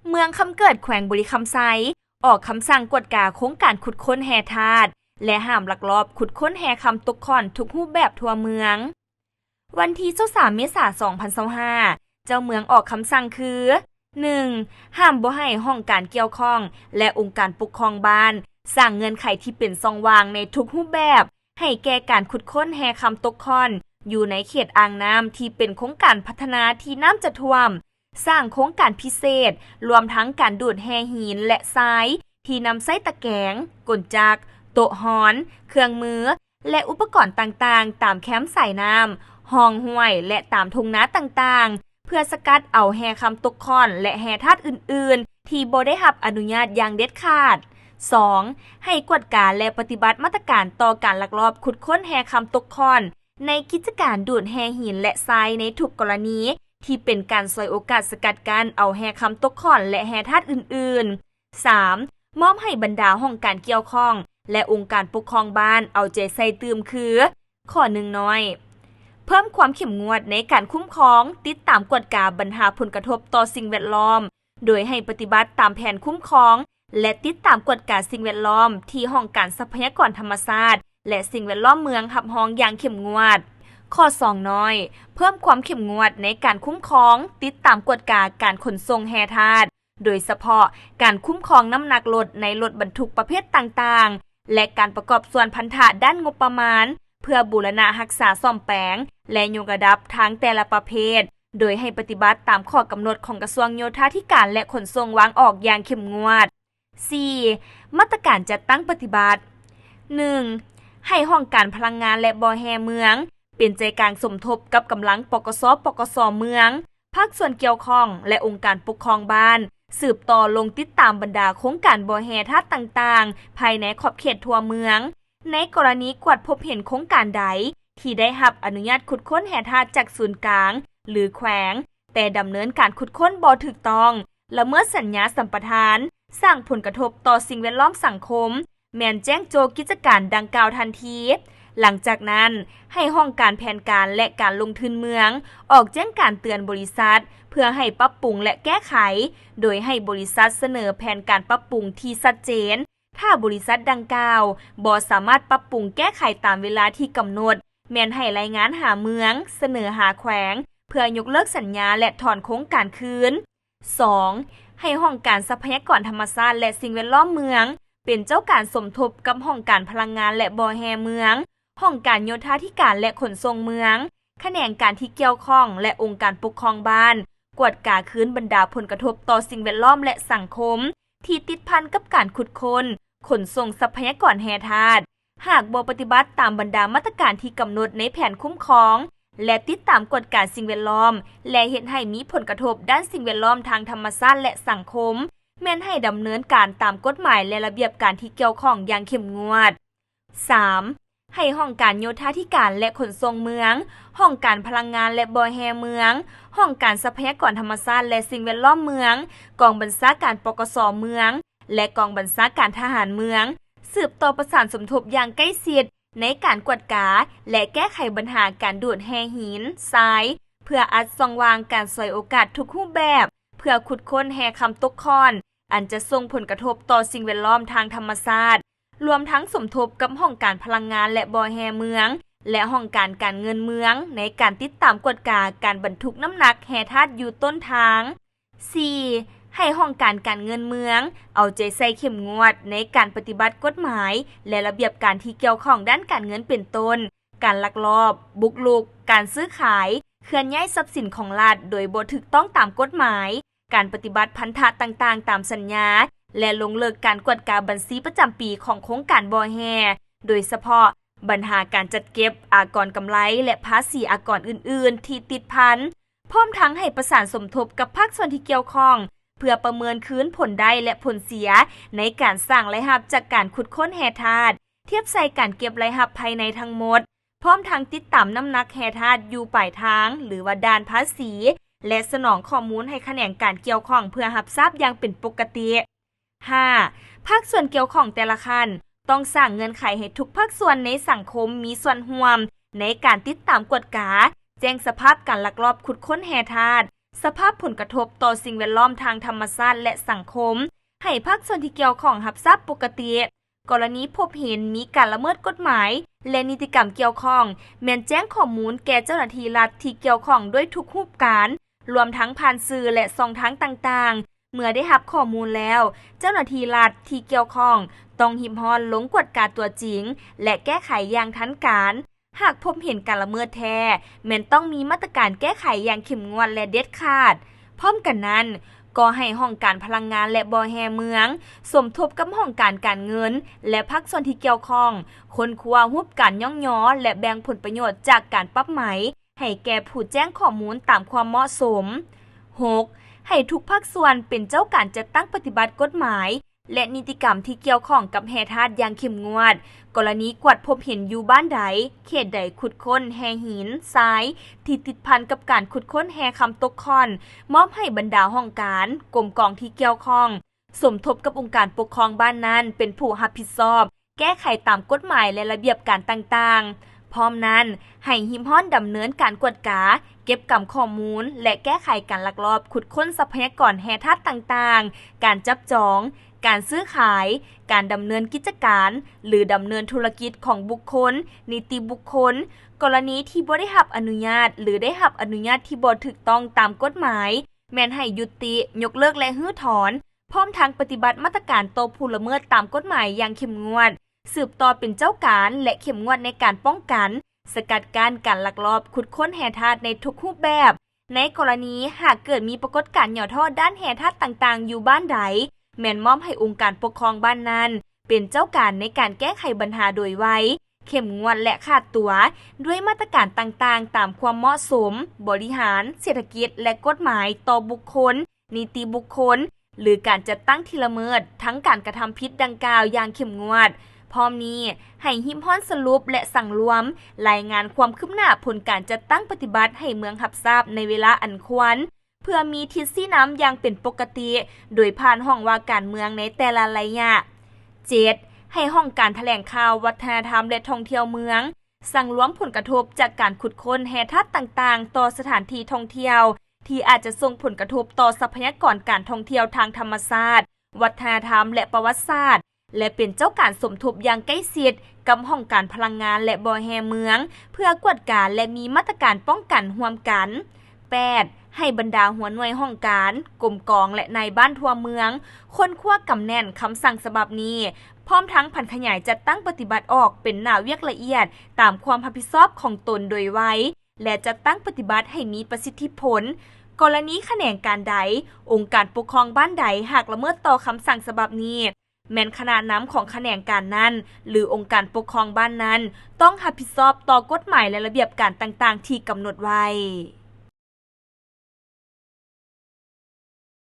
ເມືອງຄຳເກີດ ແຂວງບໍລິຄຳໄຊ ອອກຄຳສັ່ງກວດກາໂຄງການຂຸດຄົ້ນແຮ່ທາດ ແລະ ຫ້າມລັກລອບຂຸດຄົ້ນແຮ່ຄຳຕົກຂ້ອນທຸກຮູບແບບທົ່ວເມືອງ. ວັນທີຊາວສາມ ເມສາ ສອງພັນຊາວຫ້າ ເຈົ້າເມືອງອອກຄຳສັ່ງຄື: ໜຶ່ງ, ຫ້າມບໍ່ໃຫ້ຫ້ອງການກ່ຽວຂ້ອງ ແລະ ອົງການປົກຄອງບ້ານ ສ້າງເງື່ອນໄຂທີ່ເປັນຊ່ອງວ່າງໃນທຸກຮູບແບບ ໃຫ້ແກ່ການຂຸດຄົ້ນແຮ່ຄຳຕົກຂ້ອນ ຢູ່ໃນເຂດອ່າງນ້ຳທີ່ເປັນໂຄງການພັດທະນາທີ່ນ້ຳຈະຖ້ວມ, ສ້າງໂຄງການພິເສດ ລວມທັງການດູດແຮ່ຫີນ ແລະ ຊາຍ ທີ່ນຳໃຊ້ຕະແກງ, ກົນຈັກ, ໂຕະຮອນ, ເຄື່ອງມື ແລະ ອຸປະກອນຕ່າງໆ ຕາມແຄມສາຍນ້ຳ, ຮ່ອງຫ້ວຍ ແລະ ຕາມທົ່ງນາຕ່າງໆ ເພື່ອສະກັດເອົາແຮ່ຄຳຕົກຂ້ອນ ແລະ ແຮ່ທາດອື່ນໆ ທີ່ບໍ່ໄດ້ຮັບອະນຸຍາດຢ່າງເດັດຂາດ. ສອງ, ໃຫ້ກວດກາ ແລະ ປະຕິບັດມາດຕະການຕໍ່ການລັກລອບຂຸດຄົ້ນແຮ່ຄຳຕົກຂ້ອນ ໃນກິດຈະການດູດແຮ່ຫີນ ແລະ ຊາຍໃນທຸກກໍລະນີ ທີ່ເປັນການສວຍໂອກາດສະກັດກັ້ນເອົາແຮ່ຄຳຕົກຂ້ອນ ແລະ ແຮ່ທາດອື່ນໆ. ສາມ, ມອບໃຫ້ບັນດາຫ້ອງການກ່ຽວຂ້ອງ ແລະ ອົງການປົກຄອງບ້ານເອົາໃຈໃສ່ຕື່ມຄື: ຂໍ້ໜຶ່ງນ້ອຍ, ເພີ່ມຄວາມເຂັ້ມງວດໃນການຄຸ້ມຄອງ, ຕິດຕາມກວດກາບັນຫາຜົນກະທົບຕໍ່ສິ່ງແວດລ້ອມ ໂດຍໃຫ້ປະຕິບັດຕາມແຜນຄຸ້ມຄອງ ແລະ ຕິດຕາມກວດກາສິ່ງແວດລ້ອມທີ່ຫ້ອງການຊັບພະຍາກອນທຳມະຊາດ ແລະ ສິ່ງແວດລ້ອມເມືອງຮັບຮອງຢ່າງເຂັ້ມງວດ. ຂໍ້ສອງນ້ອຍ, ເພີ່ມຄວາມເຂັ້ມງວດໃນການຄຸ້ມຄອງ, ຕິດຕາມກວດກາການຂົນສົ່ງແຮ່ທາດ, ໂດຍສະເພາະການຄຸ້ມຄອງນ້ຳໜັກລົດໃນລົດບັນທຸກປະເພດຕ່າງໆ ແລະ ການປະກອບສ່ວນພັນທະດ້ານງົບປະມານ ເພື່ອບູລະນະຮັກສາສ້ອມແປງ ແລະ ຍົກລະດັບທາງແຕ່ລະປະເພດ ໂດຍໃຫ້ປະຕິບັດຕາມຂໍ້ກຳນົດຂອງກະຊວງໂຍທາທິການ ແລະ ຂົນສົ່ງວາງອອກຢ່າງເຂັ້ມງວດ. ສີ່, ມາດຕະການຈັດຕັ້ງປະຕິບັດ. ໜຶ່ງ, ໃຫ້ຫ້ອງການພະລັງງານ ແລະ ບໍ່ແຮ່ເມືອງ ເປັນໃຈກາງສົມທົບກັບກຳລັງ ປກສ, ປກສ ເມືອງ, ພາກສ່ວນກ່ຽວຂ້ອງ ແລະ ອົງການປົກຄອງບ້ານ ສືບຕໍ່ລົງຕິດຕາມບັນດາໂຄງການບໍ່ແຮ່ທາດຕ່າງໆ ພາຍໃນຂອບເຂດທົ່ວເມືອງ. ໃນກໍລະນີກວດພົບເຫັນໂຄງການໃດທີ່ໄດ້ຮັບອະນຸຍາດຂຸດຄົ້ນແຮ່ທາດຈາກສູນກາງ ຫຼື ແຂວງ ແຕ່ດຳເນີນການຂຸດຄົ້ນບໍ່ຖືກຕ້ອງ, ລະເມີດສັນຍາສຳປະທານ, ສ້າງຜົນກະທົບຕໍ່ສິ່ງແວດລ້ອມສັງຄົມ, ແມ່ນແຈ້ງໂຈະກິດຈະການດັ່ງກ່າວທັນທີ. ຫຼັງຈາກນັ້ນ, ໃຫ້ຫ້ອງການແຜນການ ແລະ ການລົງທຶນເມືອງ ອອກແຈ້ງການເຕືອນບໍລິສັດ ເພື່ອໃຫ້ປັບປຸງ ແລະ ແກ້ໄຂ, ໂດຍໃຫ້ບໍລິສັດສະເໜີແຜນການປັບປຸງທີ່ຊັດເຈນ. ຖ້າບໍລິສັດດັ່ງກ່າວບໍ່ສາມາດປັບປຸງແກ້ໄຂຕາມເວລາທີ່ກຳນົດ, ແມ່ນໃຫ້ລາຍງານຫາເມືອງ, ສະເໜີຫາແຂວງ ເພື່ອຍົກເລີກສັນຍາ ແລະ ຖອນໂຄງການຄືນ. ສອງ, ໃຫ້ຫ້ອງການຊັບພະຍາກອນທຳມະຊາດ ແລະ ສິ່ງແວດລ້ອມເມືອງ ເປັນເຈົ້າການສົມທົບກັບຫ້ອງການພະລັງງານ ແລະ ບໍ່ແຮ່ເມືອງ, ຫ້ອງການໂຍທາທິການ ແລະ ຂົນສົ່ງເມືອງ, ຂະແໜງການທີ່ກ່ຽວຂ້ອງ ແລະ ອົງການປົກຄອງບ້ານ ກວດກາຄືນບັນດາຜົນກະທົບຕໍ່ສິ່ງແວດລ້ອມ ແລະ ສັງຄົມ ທີ່ຕິດພັນກັບການຂຸດຄົ້ນ, ຂົນສົ່ງຊັບພະຍາກອນແຮ່ທາດ. ຫາກບໍ່ປະຕິບັດຕາມບັນດາມາດຕະການທີ່ກຳນົດໃນແຜນຄຸ້ມຄອງ ແລະ ຕິດຕາມກວດກາສິ່ງແວດລ້ອມ ແລະ ເຮັດໃຫ້ມີຜົນກະທົບດ້ານສິ່ງແວດລ້ອມທາງທຳມະຊາດ ແລະ ສັງຄົມ, ແມ່ນໃຫ້ດຳເນີນການຕາມກົດໝາຍ ແລະ ລະບຽບການທີ່ກ່ຽວຂ້ອງຢ່າງເຂັ້ມງວດ. ສາມ, ໃຫ້ຫ້ອງການໂຍທາທິການ ແລະ ຂົນສົ່ງເມືອງ, ຫ້ອງການພະລັງງານ ແລະ ບໍ່ແຮ່ເມືອງ, ຫ້ອງການຊັບພະຍາກອນທຳມະຊາດ ແລະ ສິ່ງແວດລ້ອມເມືອງ, ກອງບັນຊາການ ປກສ ເມືອງ ແລະ ກອງບັນຊາການທະຫານເມືອງ ສືບຕໍ່ປະສານສົມທົບຢ່າງໃກ້ຊິດໃນການກວດກາ ແລະ ແກ້ໄຂບັນຫາການດູດແຮ່ຫີນ, ຊາຍ ເພື່ອອັດຊ່ອງວ່າງການສວຍໂອກາດທຸກຮູບແບບ ເພື່ອຂຸດຄົ້ນແຮ່ຄຳຕົກຂ້ອນ ອັນຈະສົ່ງຜົນກະທົບຕໍ່ສິ່ງແວດລ້ອມທາງທຳມະຊາດ, ລວມທັງສົມທົບກັບຫ້ອງການພະລັງງານ ແລະ ບໍ່ແຮ່ເມືອງ ແລະ ຫ້ອງການການເງິນເມືອງ ໃນການຕິດຕາມກວດກາການບັນທຸກນ້ຳໜັກແຮ່ທາດຢູ່ຕົ້ນທາງ. ສີ່, ໃຫ້ຫ້ອງການການເງິນເມືອງ ເອົາໃຈໃສ່ເຂັ້ມງວດໃນການປະຕິບັດກົດໝາຍ ແລະ ລະບຽບການທີ່ກ່ຽວຂ້ອງດ້ານການເງິນ ເປັນຕົ້ນ ການລັກລອບ, ບຸກລຸກ, ການຊື້ຂາຍ, ເຄື່ອນຍ້າຍຊັບສິນຂອງລັດໂດຍບໍ່ຖືກຕ້ອງຕາມກົດໝາຍ, ການປະຕິບັດພັນທະຕ່າງໆຕາມສັນຍາ ແລະ ລົງເລີກການກວດກາບັນຊີປະຈຳປີຂອງໂຄງການບໍ່ແຮ່, ໂດຍສະເພາະບັນຫາການຈັດເກັບອາກອນກຳໄລ ແລະ ພາສີອາກອນອື່ນໆທີ່ຕິດພັນ, ພ້ອມທັງໃຫ້ປະສານສົມທົບກັບພາກສ່ວນທີ່ກ່ຽວຂ້ອງ ເພື່ອປະເມີນຄືນຜົນໄດ້ ແລະ ຜົນເສຍໃນການສ້າງລາຍຮັບຈາກການຂຸດຄົ້ນແຮ່ທາດ ທຽບໃສ່ການເກັບລາຍຮັບພາຍໃນທັງໝົດ, ພ້ອມທັງຕິດຕາມນ້ຳໜັກແຮ່ທາດຢູ່ປາຍທາງ ຫຼືວ່າດ່ານພາສີ ແລະ ສະໜອງຂໍ້ມູນໃຫ້ຂະແໜງການກ່ຽວຂ້ອງເພື່ອຮັບຊາບຢ່າງເປັນປົກກະຕິ. ຫ້າ, ພາກສ່ວນກ່ຽວຂ້ອງແຕ່ລະຂັ້ນ ຕ້ອງສ້າງເງື່ອນໄຂໃຫ້ທຸກພາກສ່ວນໃນສັງຄົມມີສ່ວນຮ່ວມໃນການຕິດຕາມກວດກາ, ແຈ້ງສະພາບການລັກລອບຂຸດຄົ້ນແຮ່ທາດ, ສະພາບຜົນກະທົບຕໍ່ສິ່ງແວດລ້ອມທາງທຳມະຊາດ ແລະ ສັງຄົມ ໃຫ້ພາກສ່ວນທີ່ກ່ຽວຂ້ອງຮັບຊາບປົກກະຕິ. ກໍລະນີພົບເຫັນມີການລະເມີດກົດໝາຍ ແລະ ນິຕິກຳກ່ຽວຂ້ອງ ແມ່ນແຈ້ງຂໍ້ມູນແກ່ເຈົ້າໜ້າທີ່ລັດທີ່ກ່ຽວຂ້ອງດ້ວຍທຸກຮູບການ, ລວມທັງຜ່ານສື່ ແລະ ຊ່ອງທາງຕ່າງໆ. ເມື່ອໄດ້ຮັບຂໍ້ມູນແລ້ວ, ເຈົ້າໜ້າທີ່ລັດທີ່ກ່ຽວຂ້ອງຕ້ອງຮີບຮ້ອນລົງກວດກາຕົວຈິງ ແລະ ແກ້ໄຂຢ່າງທັນການ. ຫາກພົບເຫັນການລະເມີດແທ້, ແມ່ນຕ້ອງມີມາດຕະການແກ້ໄຂຢ່າງເຂັ້ມງວດ ແລະ ເດັດຂາດ. ພ້ອມກັນນັ້ນ, ກໍໃຫ້ຫ້ອງການພະລັງງານ ແລະ ບໍ່ແຮ່ເມືອງ ສົມທົບກັບຫ້ອງການການເງິນ ແລະ ພາກສ່ວນທີ່ກ່ຽວຂ້ອງ ຄົ້ນຄວ້າຮູບການຍ້ອງຍໍ ແລະ ແບ່ງຜົນປະໂຫຍດຈາກການປັບໃໝ ໃຫ້ແກ່ຜູ້ແຈ້ງຂໍ້ມູນຕາມຄວາມເໝາະສົມ. ຫົກ, ໃຫ້ທຸກພາກສ່ວນເປັນເຈົ້າການຈັດຕັ້ງປະຕິບັດກົດໝາຍ ແລະ ນິຕິກຳທີ່ກ່ຽວຂ້ອງກັບແຮ່ທາດຢ່າງເຂັ້ມງວດ. ກໍລະນີກວດພົບເຫັນຢູ່ບ້ານໃດ, ເຂດໃດຂຸດຄົ້ນແຮ່ຫີນ, ຊາຍ ທີ່ຕິດພັນກັບການຂຸດຄົ້ນແຮ່ຄຳຕົກຂ້ອນ, ມອບໃຫ້ບັນດາຫ້ອງການ, ກົມກອງທີ່ກ່ຽວຂ້ອງ ສົມທົບກັບອົງການປົກຄອງບ້ານນັ້ນເປັນຜູ້ຮັບຜິດຊອບ ແກ້ໄຂຕາມກົດໝາຍ ແລະ ລະບຽບການຕ່າງໆ. ພ້ອມນັ້ນ, ໃຫ້ຮີບຮ້ອນດຳເນີນການກວດກາ, ເກັບກຳຂໍ້ມູນ ແລະ ແກ້ໄຂການລັກລອບຂຸດຄົ້ນຊັບພະຍາກອນແຮ່ທາດຕ່າງໆ, ການຈັບຈອງ, ການຊື້ຂາຍ, ການດຳເນີນກິດຈະການ ຫຼື ດຳເນີນທຸລະກິດຂອງບຸກຄົນ, ນິຕິບຸກຄົນ, ກໍລະນີທີ່ບໍ່ໄດ້ຮັບອະນຸຍາດ ຫຼື ໄດ້ຮັບອະນຸຍາດທີ່ບໍ່ຖືກຕ້ອງຕາມກົດໝາຍ, ແມ່ນໃຫ້ຍຸຕິ, ຍົກເລີກ ແລະ ຮື້ຖອນ, ພ້ອມທັງປະຕິບັດມາດຕະການຕໍ່ຜູ້ລະເມີດຕາມກົດໝາຍຢ່າງເຂັ້ມງວດ, ສືບຕໍ່ເປັນເຈົ້າການ ແລະ ເຂັ້ມງວດໃນການປ້ອງກັນ, ສະກັດກັ້ນການລັກລອບຂຸດຄົ້ນແຮ່ທາດໃນທຸກຮູບແບບ. ໃນກໍລະນີຫາກເກີດມີປາກົດການຫຍໍ້ທໍ້ດ້ານແຮ່ທາດຕ່າງໆຢູ່ບ້ານໃດ, ແມ່ນມອບໃຫ້ອົງການປົກຄອງບ້ານນັ້ນເປັນເຈົ້າການໃນການແກ້ໄຂບັນຫາໂດຍໄວ, ເຂັ້ມງວດ ແລະ ຂາດຕົວ ດ້ວຍມາດຕະການຕ່າງໆຕາມຄວາມເໝາະສົມ, ບໍລິຫານ, ເສດຖະກິດ ແລະ ກົດໝາຍຕໍ່ບຸກຄົນ, ນິຕິບຸກຄົນ ຫຼື ການຈັດຕັ້ງທີ່ລະເມີດທັງການກະທຳຜິດດັ່ງກ່າວຢ່າງເຂັ້ມງວດ. ພ້ອມນີ້, ໃຫ້ຮີບຮ້ອນສະຫຼຸບ ແລະ ສັງລວມລາຍງານຄວາມຄືບໜ້າຜົນການຈັດຕັ້ງປະຕິບັດໃຫ້ເມືອງຮັບຊາບໃນເວລາອັນຄວນ, ເພື່ອມີທິດຊີ້ນຳຢ່າງເປັນປົກກະຕິ ໂດຍຜ່ານຫ້ອງວ່າການເມືອງໃນແຕ່ລະໄລຍະ. ເຈັດ, ໃຫ້ຫ້ອງການຖະແຫຼງຂ່າວ, ວັດທະນະທຳ ແລະ ທ່ອງທ່ຽວເມືອງ ສັງລວມຜົນກະທົບຈາກການຂຸດຄົ້ນແຮ່ທາດຕ່າງໆຕໍ່ສະຖານທີ່ທ່ອງທ່ຽວ ທີ່ອາດຈະສົ່ງຜົນກະທົບຕໍ່ຊັບພະຍາກອນການທ່ອງທ່ຽວທາງທຳມະຊາດ, ວັດທະນະທຳ ແລະ ປະຫວັດສາດ ແລະ ເປັນເຈົ້າການສົມທົບຢ່າງໃກ້ຊິດກັບຫ້ອງການພະລັງງານ ແລະ ບໍ່ແຮ່ເມືອງ ເພື່ອກວດກາ ແລະ ມີມາດຕະການປ້ອງກັນຮ່ວມກັນ. ແປດ, ໃຫ້ບັນດາຫົວໜ່ວຍຫ້ອງການ, ກົມກອງ ແລະ ນາຍບ້ານທົ່ວເມືອງ ຄົ້ນຄວ້າກຳແໜ້ນຄຳສັ່ງສະບັບນີ້, ພ້ອມທັງຜັນຂະຫຍາຍຈັດຕັ້ງປະຕິບັດອອກເປັນໜ້າວຽກລະອຽດຕາມຄວາມຮັບຜິດຊອບຂອງຕົນໂດຍໄວ ແລະ ຈັດຕັ້ງປະຕິບັດໃຫ້ມີປະສິດທິຜົນ. ກໍລະນີຂະແໜງການໃດ, ອົງການປົກຄອງບ້ານໃດຫາກລະເມີດຕໍ່ຄຳສັ່ງສະບັບນີ້, ແມ່ນຄະນະນຳຂອງຂະແໜງການນັ້ນ ຫຼື ອົງການປົກຄອງບ້ານນັ້ນ ຕ້ອງຮັບຜິດຊອບຕໍ່ກົດໝາຍ ແລະ ລະບຽບການຕ່າງໆທີ່ກຳນົດໄວ້.